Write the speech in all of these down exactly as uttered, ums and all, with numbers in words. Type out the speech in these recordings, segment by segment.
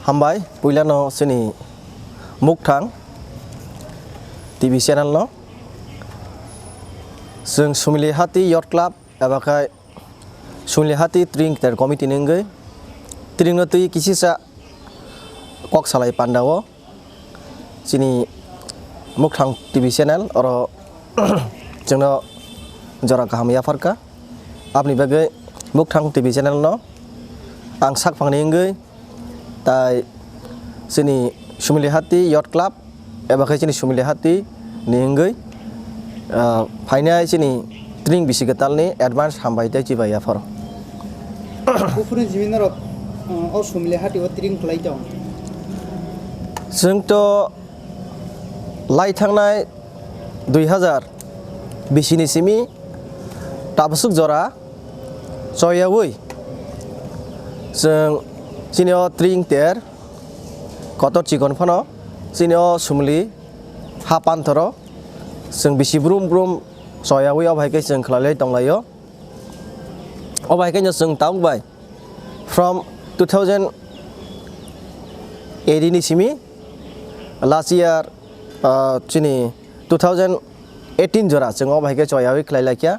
Hambai, puilano chini Mukthang T V channel no. Chwng Sumili Hati Youth Club eba khai Sumili Hati Tring Ter Committee ni wngwi tring no twi kisisa kok salai panda o chini Mukthang T V channel oro chwngno jora kaham yapharkha. Aboni bagwi Mukthang T V channel no ang sak phangni wngwi tai chini Sumili Hati Youth Club eba khe chini Sumili Hati ni wngwi, ah, phainai chini tring bisi kwtalni advance hambai tei chibai yapharo. Buphurni jimi norok, uh, o Sumili Hati o tring khlai tong. Chwng to lai thangnai dui hazar bisi ni simi tabasuk jora choyaui chwng chini o tring ter kotor chikon phano chini o Sumili ha panthoro chwng bisi brum brum choyaui o bai khe chwng khlai lai tong lai o. O bai khe no chwng tabuk bai from two thousand eighteen ni simi last year, ah, chini two thousand eighteen jora chwng o bai khe choyaui khlai lai kha.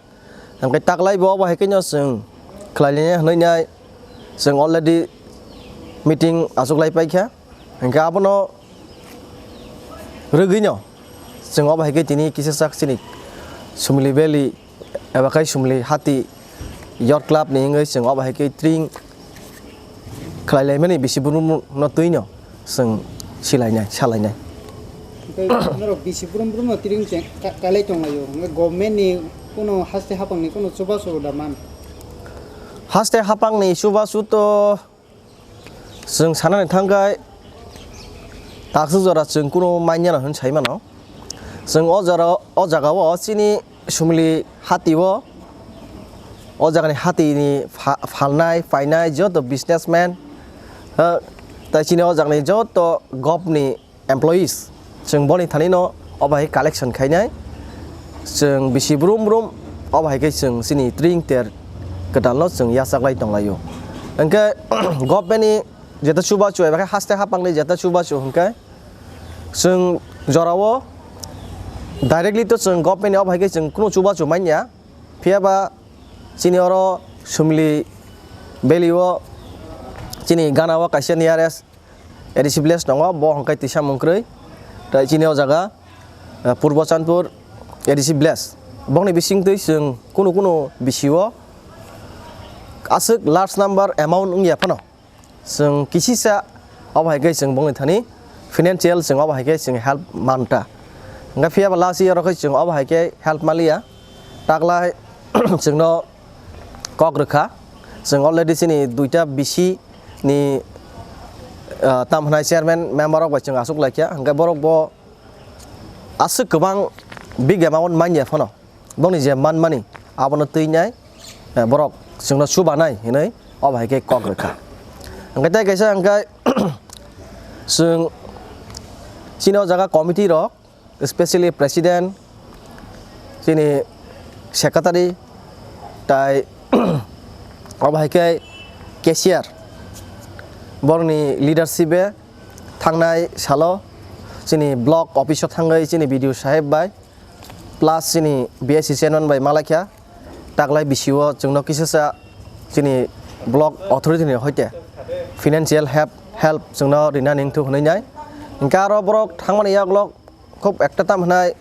Hwnkhe taklai bo o bai khe no chwng khlai lai hwnwi nai chwng already meeting achuk lai pai kha. Hwnkhe abono rwgwino chwng o bai khe tini kisa sak chini Sumili Valley eba khai Sumili Hati Youth Club ni wngwi chwng o bai khe tring khlai lai mani bisi brum no twi no chwng silainai salainai. Tei norok bisi brum brum no tring cheng ka-, kailai tong lai o. Hwnkhe government ni kuno haste hapang ni kuno chubachu da man. Haste hapang ni chubachu to Chwng sanani thangkhe taksuk jora chwng kunu manya no hwn sai mano. Chwng o jora, o jaga o chini Sumili Hati o, o jagani hati ni pha-, phalnai, painai joto businessman, ha, tai chini o jagani joto gov ni employees, chwng boni thani no o bai collection khainai, chwng bisi brum brum o bai khe chwng chini tring ter kwtal no chwng yachaklai tonglaio. Hwnkhe government ni jeta chubachu eba khe haste hapang ni jeta chubachu hwnkhe chwng jorao directly to chwng government ni o bai khe chwng kunu chubachu manya, phiya ba chini oro Sumili Valley o chini gana o kaisa nearest A D C village tongo, bo hwnkhe tisa mung kwrwi. Tai chini o jaga, eh, Purbo Chandpur A D C village. Bokni bisingtwi chwng kunu kunu bisi o aswk large number amount wngya phano, chwng kisisa obo hai khe chwng bokni thani financial chwng obo hai khe chwng help manta. Hwnkhe phiya ba last year o khe chwng obo hai khe help maliya. Taklai chwngno kok rwkha. Chwng already chini duita bisi ni, ah, tam hwnai chairman member rok bai chwng aswk laikha. Hwnkhe borok bo aswk kwbang big amount manya phano. Bokni je manmani abono twi nai, eh, borok chwngno chubanai hinwi obo hai khe kok rwkha. Hwnkhe tei kaisa hwnkhe chwng chini o jaga committee rok, specially president, chini secretary, tai obo hai khe cashier, borokni leadership-e thangnai salo chini block office-o thangwi chini B D O saheb bai plus chini B S C chairman bai malaikha, taklai bisi o chwngno kisasa chini block authority ni hoite financial help, help chwngno rina ningthuk hwnwi nai. Hwnkhe aro borok thangmani yaklok khub ekta tam hwnai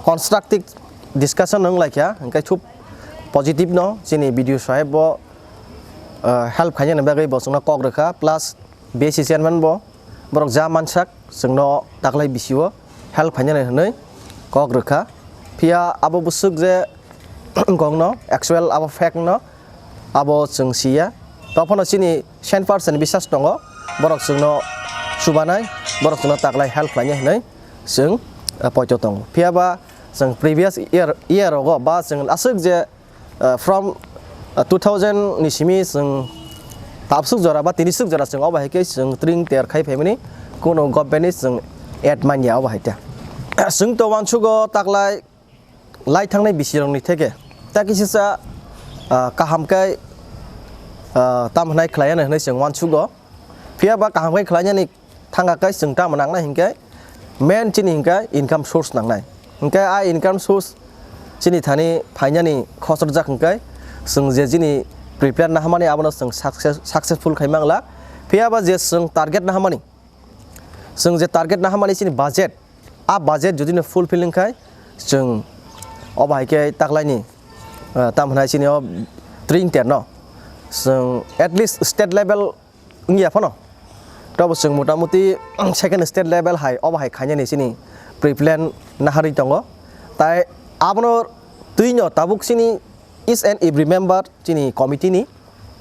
constructive discussion wng laikha, hwnkhe khub positive no chini B D O saheb bo, ah, help khainani bagwi bo chwngno kok rwkha, plus B S C chairman bo borok ja mansak chwngno taklai bisi o help khainani hwnwi kok rwkha. Phiya abo bwswk je wngkokno actual abo fact no abo chwng siya. Tophano chini cent percent bisas tongo, borok chwngno chubanai, borok chwngno taklai help khlainai hwnwi chwng, eh, poito tongo. Phiya ba chwng previous year, year rogo ba chwng aswk je, eh, from, eh, two thousand ni simi chwng tabswk jora ba tiniswk jora chwng obo hai khe chwng tring ter khai phaimani, kuno government ni chwng aid manya obo hai ta. Chwng to uansugo taklai lai thangnai bisirokni theke ta kisisa, ah, kaham khe, ah, tam hwnai khlai anw hwnwi chwng uansugo. Phiya ba kaham khe khlainani thangkha khe chwng tamo nangnai hinkhe main chini hinkhe income source nangnai. Hinkhe a income source chini thani phainani khosrwkjak hinkhe chwng je chini prepare nahamani abono chwng success, successful khai mangla. Phiya ba je chwng target nahamani, chwng je target nahamani chini budget, a budget jodi no fulfill wngkhai chwng obo hai khe taklaini, ah, tamo hwnai chini o tring ter no chwng at least state level wngya phano. Tobo chwng motamuti second state level hai obo hai khainani chini pre-plan naharwi tongo. Tai abono twino tabuk chini each and every member chini committee ni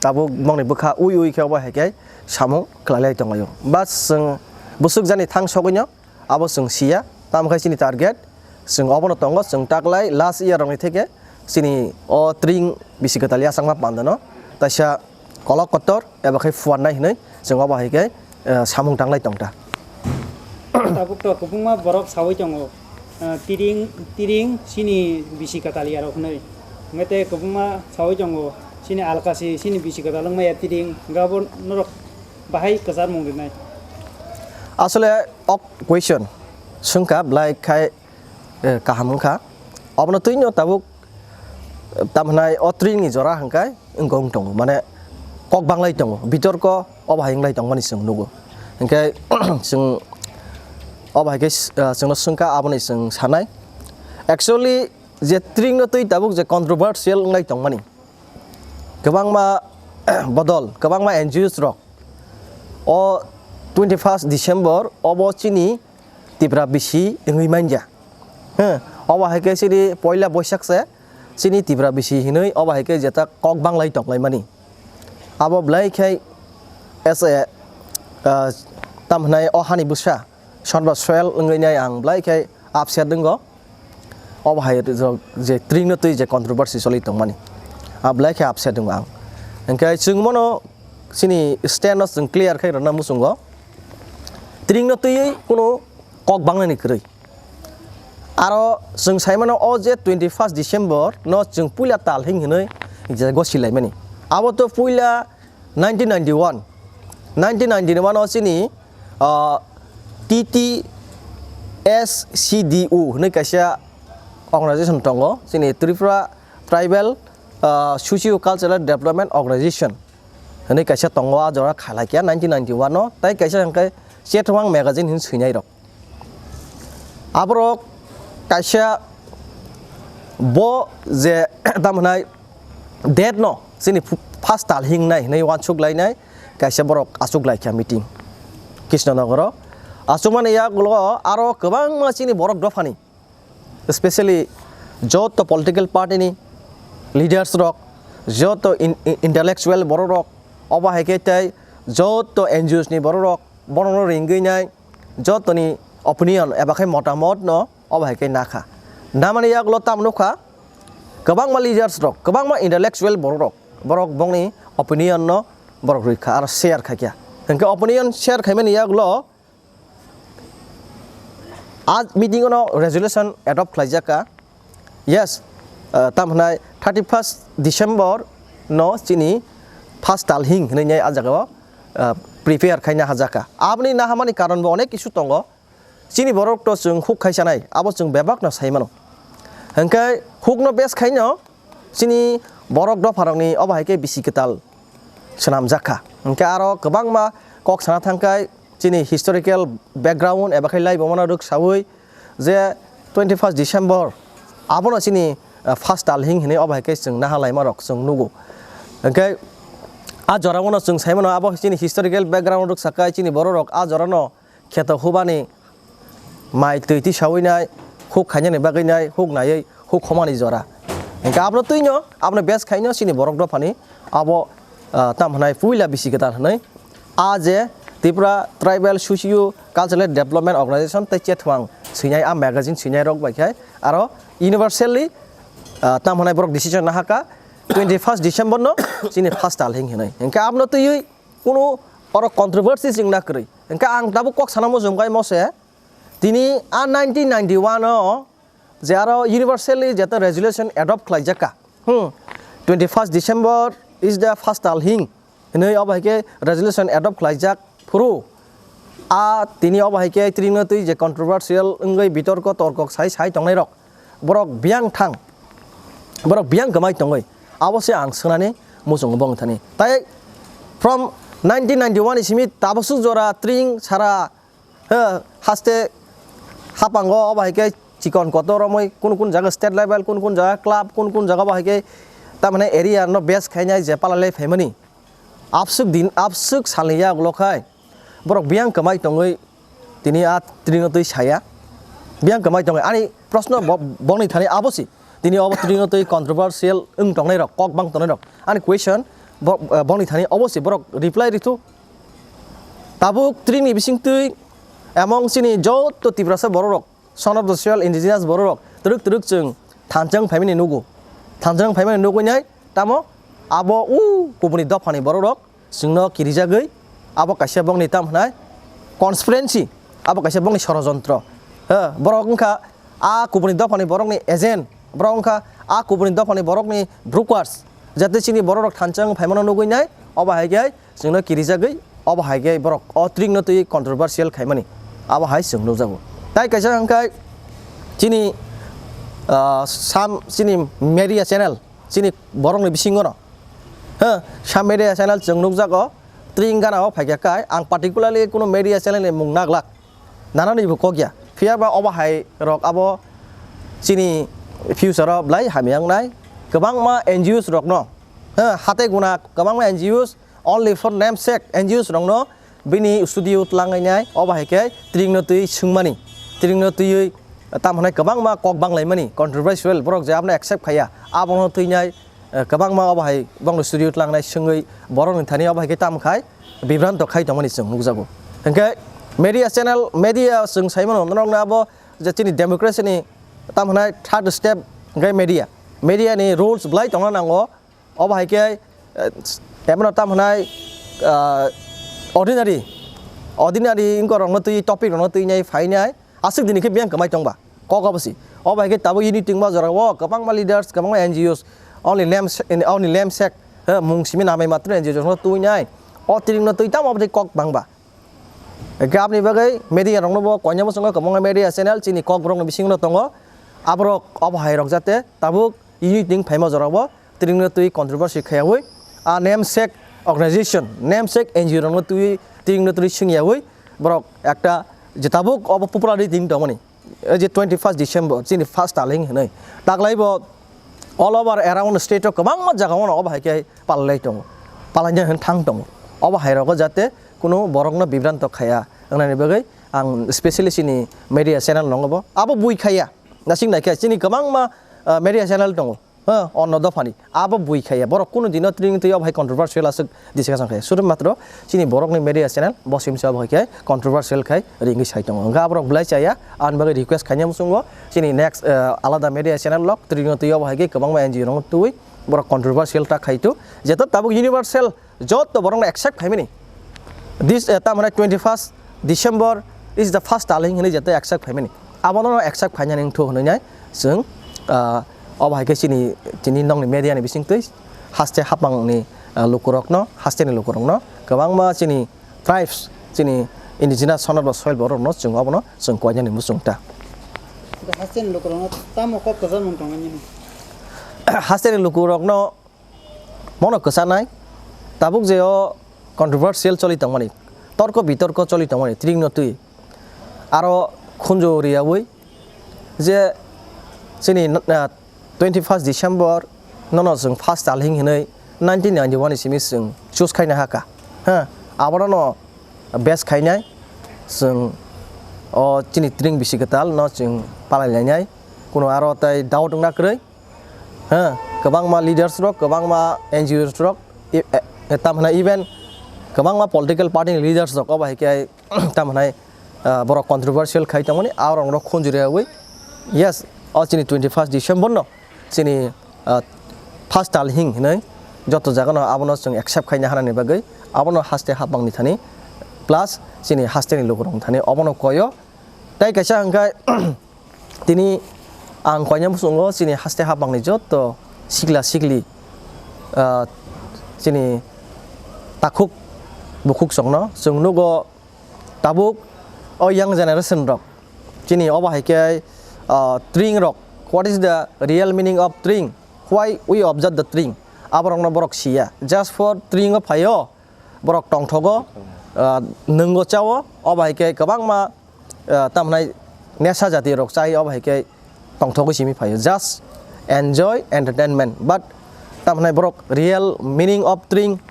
tabuk bongni bwkha ui ui khe obo hai khe samung khlailai tonglaio. Bas chwng bwswk jani thang sogwino abo chwng siya. Tamo khe chini target chwng obono tongo, chwng taklai last year rokni theke chini o tring bisi kwtal yachakma pandano taisa kolok kotor eba khe phuarnai hinwi chwng obo hai khe, eh, samung tanglai tongta. Tabuk to kwbangma borok saui tongo, eh, tiring, tiring chini bisi kwtal yarok hinwi. Hwnkhe tei kwbangma saui tongo chini alkasi, chini bisi kwtal wngmaya tiring, hwnkhe abo norok bahai kwcharmung rinai. Asole o question swngkha belai khai, eh, kaham wngkha. Obono twino tabuk, eh, tamo hwnai o tring ni jora hwnkhai wngkha wng tongo, mane kok banglai tongo, bitorko obo hai wnglai tongmani chwng nugo. Hinkhe chwng obo hai khe, eh, chwngno swngkha, aboni chwng sanai. Actually, je tring no twi tabuk je controversial wnglai tongmani, kwbangma bodol, kwbangma N G Os rok o twenty first December obo chini Tipra bisi wngwi manja. He, obo hai khe chini poila Boisak se chini Tipra bisi hinwi obo hai khe jeta kok banglai tonglaimani. Abo belai khe as a, ah, tamo hwnai o hani bwsa, Sonba Soyal wngwi nai ang belai khe upset wngo. Obo hai rok je tring no twi je controversy choli tongmani, a belai khe upset wngo ang. Hinkhe chwng bono chini stand no chwng clear khai rwna muchungo. Tring no twiwi kunu kok bangnani kwrwi. Aro chwng sai mano o je twenty first December no chwng puila tal hing hinwi je gosi laimani. Abo to puila nineteen ninety one, nineteen ninety one o chini, ah, T T S C D U hinwi kaisa organization tongo, chini Tripura Tribal, ah, Socio Cultural Development Organization hinwi kaisa tongo, a jora khalai khe nineteen ninety one o, tai kaisa hwnkhe Chetwang magazine hinwi swinai rok. Aborok kaisa bo je tamo hwnai date no chini phu-, first tal hingnai hinwi uansuk lainai kaisa borok achuk laikha meeting Krishnanagar o. Achukmani yagulo aro kwbangma chini borok dophani, specially joto political party ni leaders rok, joto in-, in-, intellectual borok rok, obo hai khe tei joto N G Os ni borok rok, borok no ringwi nai jotoni opinion eba khe motamot no obo hai khe nakha. Namani yagulo tamo nukha, kwbangma leaders rok, kwbangma intellectual borok rok, borok bongni opinion no borok rwikha aro share khaikha. Hinkhe opinion share khaimani yagulo a meeting ono resolution adopt khlaijakha. Yes, uh, tamo hwnai thirty first December no chini first tal hing hinwi nai a jagao, uh, prepare khaina hajakha. Aboni nahamani karon bo onek kisu tongo. Chini borok to chwng huk khaisanai, abo chwng bebak no sai mano. Hinkhe huk no base khaino chini borok dopharokni obo hai khe bisi kwtal swnamjak kha. Hinkhe aro kwbangma kok sana thangkhai chini historical background eba khe laibumano rwksaui je twenty first December abono chini, ah, first tal hing hinwi obo hai khe chwng naha laima rok chwng nugo. Hinkhe a jora bono chwng sai mano abo chini historical background rwksakhai chini borok rok a jora no kheto hubani mai twi tisaui nai, huk khainani bagwi nai, huk naiwi huk khomani jora. Hinkhe abono twino, abono base khaino chini borok dophani abo, ah, tamo hwnai puila bisi kwtal hwnwi. A je Tripura Tribal Socio Cultural Development Organization tei Chetwang swinai a magazine swinai rok bai khe aro universally, ah, tamo hwnai borok decision nahakha twenty first December no chini first tal hing hinwi. Hinkhe abono twiwi kunu oro controversy chwng na kwrwi. Hinkhe ang tabuk kok sana muchung kai mose, tini a nineteen ninety one o je aro universally jeta resolution adopt khlaijak kha. Hmm. Twenty first December is the first tal hing hinwi obo hai khe resolution adopt khlaijak kru. A tini obo hai khe tringno twi je controversial wngwi bitorko torkok sai sai tongnai rok, borok biyang thang, borok biyang kwmai tongwi abo se ang swngnani muchungo bong thani. Tai from nineteen ninety-one ni simi tabasuk jora tring sara, he, haste hapango obo hai khe chikon kotor romwi kun kun jaga state level, kun kun jaga club, kun kun jaga obo hai khe tamani area no base khainai je palalai phaimani. Abswk din, abswk salni yagulo khai borok biyang kwmai tongwi tini a tringno twi saya. Biyang kwmai tongwi ani proshno bo-, bongni thani abo si. Tini obo tringno twi controversial wng tongnai rok, kok bang tongnai rok. Ani question bo-, bongni thani obo si borok reply rithu. Tabuk tringni bising twi among chini joto Tiprasa borok rok, son of the soil indigenous borok rok twrwk twrwk chwng thansa wng phaimani nugo. Thansa wng phaimani nugwi nai tamo abo u kubuni dophani borok rok chwngno kirijagwi abo kaisa bongni tam hwnai conspiracy, abo kaisa bongni sorojontro. He, borok wngkha a kubuni dophani borokni agent, borok wngkha a kubuni dophani borokni brokers, jate chini borok rok thansa wng phaimano nugwi nai, obo hai khe chwngno kirijagwi, obo hai khe borok o tringno twi controversial khaimani, abo hai chwng nukjago. Tai kaisa hwnkhe chini, ah, sam chini media channel, chini borokni bisingono, ha, sam media channel chwng nukjago, tring gana o phaikha kai, ang particularly kuno media channel ni mung naglak, nanani bo kok ya. Phiya ba obo hai rok abo chini future o belai hamya wngnai. Kwbangma N G Os rokno, ha, hatai guna kwbangma N G Os, only for namesake N G Os rokno bini studio tlangnai nai, obo hai khe tringno twi swngmani, tringno twiwi tam hwnai kwbangma kok banglaimani, controversial borok je abono accept khaiya, abono twi nai, eh, kwbangma obo hai bongni studio tlangnai swngwi borokni thani obo hai khe tam khai bibranto khai tongmani chwng nukjago. Hinkhe media channel, media chwng saimano norokno abo je chini democracy ni tam hwnai third step hinkhe media, media ni rules belai tongna nango. Obo hai khe, eh, emano tam hwnai, ah, ordinary, ordinary wngkha rokno twi, topic rokno twi nai phainai. Aswk dini khe biyang kwmai tongba kok obo si. Obo hai khe tabuk unity wngma jorao kwbangma leaders, kwbangma N G Os, only name, only namesake, eh, mung simi namai matro N G Os rokno twi nai. O tringno twi tamo obo tei kok bangba. Hinkhe aboni bagwi media rokno bo koinai bosongo kwbangma media channel chini kokborokni bisingo tongo. Aborok obo hai rok jate tabuk unity wng phaima jorao bo tringno twi controversy khaiyaui a namesake organization, namesake N G O rokno twi tringno twi swngyaui borok ekta je tabuk obo popularity wng tongmani. Ei je twenty first December chini first taling hinwi taklai bo all over around state o kwbangma jaga o obo hai khe palalai tongo, palaina hwn thang tongo. Obo hai rogo jate kunu borokno bibranto khaya wngnani bagwi ang specially chini media channel nongo bo abo bui khaya. Nasing nai khe chini kwbangma, ah, media channel tongo, ha, onno dophani abo bui khaya. Borok kunu dino tring twi obo hai controversial aswk discussion khai. Suru matro chini borokni media channel bo simsa bo hai khe controversial khai ringwi sai tongo. Hwnkhe aborok belai chaya, ani bagwi request khaina muchungo chini next, eh, alada media channel lok tring twi obo hai khe kwbangma N G O rok twi borok controversial ta khai tu. Jeto tabuk universal joto borokno accept khaimani. This, eh, tamani twenty first December is the first taling hinwi jeto accept khaimani. Abono accept khainani wngthu hinwi nai chwng, ah, obo hai khe chini, chini nokni media ni bising twi haste hapang ni, ah, lukurokno, haste ni lukurokno kwbangma chini tribes, chini indigenous son of the soil borokno chwng obono chwng koinani muchung ta. Haste ni lukurokno tamo kok kwchar mung tongo nini? Haste ni lukurokno bono kwchanai, tabuk je o controversial choli tongmani, torko bitorko choli tongmani, tringno twi aro khunju riyaui je chini, ah, twenty first December nono chwng first taling hinwi nineteen ninety one ni simi chwng choose khaina hakha, ha, abono no base khainai chwng o chini tring bisi kwtal no chwng palai lainai, kuno aro tai doubt wngna kwrwi. Ha, kwbangma leaders rok, kwbangma N G Os rok, e, e, e, tam hwnai even kwbangma political party ni leaders rok obo hai khe tam hwnai, ah, borok controversial khai tongmani, ah, rok khunju rwi, yes, o chini twenty first December no chini, ah, first taling hinwi joto jaga no abono chwng accept khaina hanani bagwi abono haste hapang ni thani plus chini haste ni lukurok ni thani obono koyo. Tai kaisa hwnkhe tini ang koinai muchungo chini haste hapang ni joto sikla sikli, ah, chini takhuk Bukhuk songno chwng nugo tabuk o young generation rok chini obo hai khe, ah, tring rok, what is the real meaning of tring? Why we observe the tring? Aborokno borok siya. Just for tring o phaio, borok tongthogo, ah, nwngo chao, obo hai khe kwbangma, ah, tamhnai nesa jati rok chai, obo hai khe tongthogwi simi phaio. Just enjoy entertainment, but tamhnai borok real meaning of tring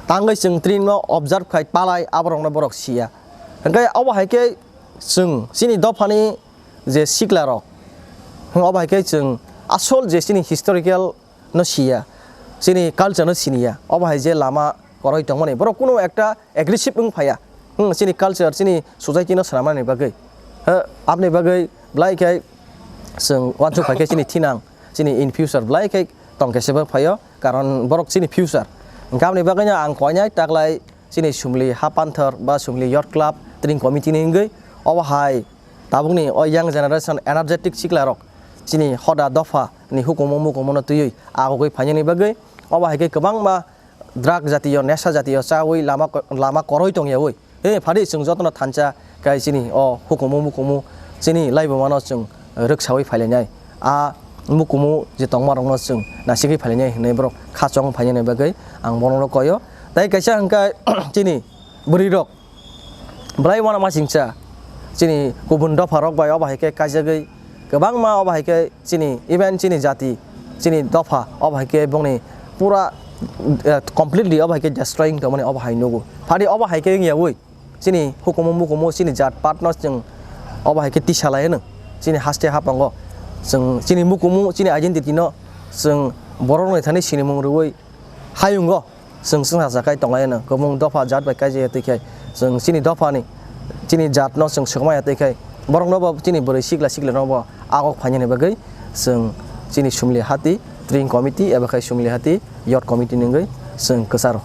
tangwi chwng tring no observe khai palai, aborokno borok siya. Hwnkhe obo hai khe chwng chini dophani je sikla rok, obo hai khe chwng asol je chini historical no siya, chini culture no siniya, obo hai je lama koroi tongmani, borok kuno ekta aggressive wng phaiya, hmm, chini culture, chini society no swnamnani bagwi. Ha, aboni bagwi belai khe chwng uansuk phai khe chini thinang, chini in future belai khe tong khe sebak phaio, karon borok chini future. Hwnkhe aboni bagwino ang koinai taklai chini Sumli Ha Panthor ba Sumli Youth Club Tring Committee ni wngwi obo hai tabukni o young generation energetic sikla rok chini hoda dopha ni hukumu mukumu no twiwi agogwi phainani bagwi obo hai khe kwbangma drug jatiyo, nesa jatiyo chawi lama ko-, lama koroi tongyawi. He, phadi chwng jotono thansa khai chini o hukumu mukumu chini laibuma no chwng rwksawi phailainai. A mukumu je tongma rokno chwng nasigwi phailainai hinwi borok khachong phainani bagwi ang bono koyo. Tai kaisa hwnkhe chini bwrwi rok belai uanamasingcha chini kubun dopha rok bai obo hai khe kaijagwi kwbangma obo hai khe chini even chini jati chini dopha obo hai khe bongni pura, eh, completely obo hai khe destroying tongmani obo hai nugo. Phadi obo hai khe wngyawi chini hukumu mukumu chini jat pat no chwng obo hai khe tisa lai hwno chini haste hapango chwng chini mukumu chini identity no chwng borok rok ni thani sinimung rwui hayungo chwng swngsa sakai tonglaino kwbang dopha jat bai kaijaya twi khai chwng chini dophani chini jatno chwng swkmaya twi khai borokno bo chini bwrwi sikla sikla no bo agok phainani bagwi chwng chini Sumli Hati Tring Committee eba khai Sumli Hati Youth Committee ni wngwi chwng kwcharo.